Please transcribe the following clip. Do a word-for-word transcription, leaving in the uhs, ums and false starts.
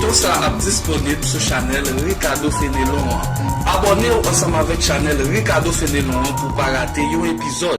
Videyo sa ap disponib sou chanèl Ricardo Fenelon an. Abòne w ansanm avèk chanèl Ricardo Fenelon an pou w pa rate yon epizòd.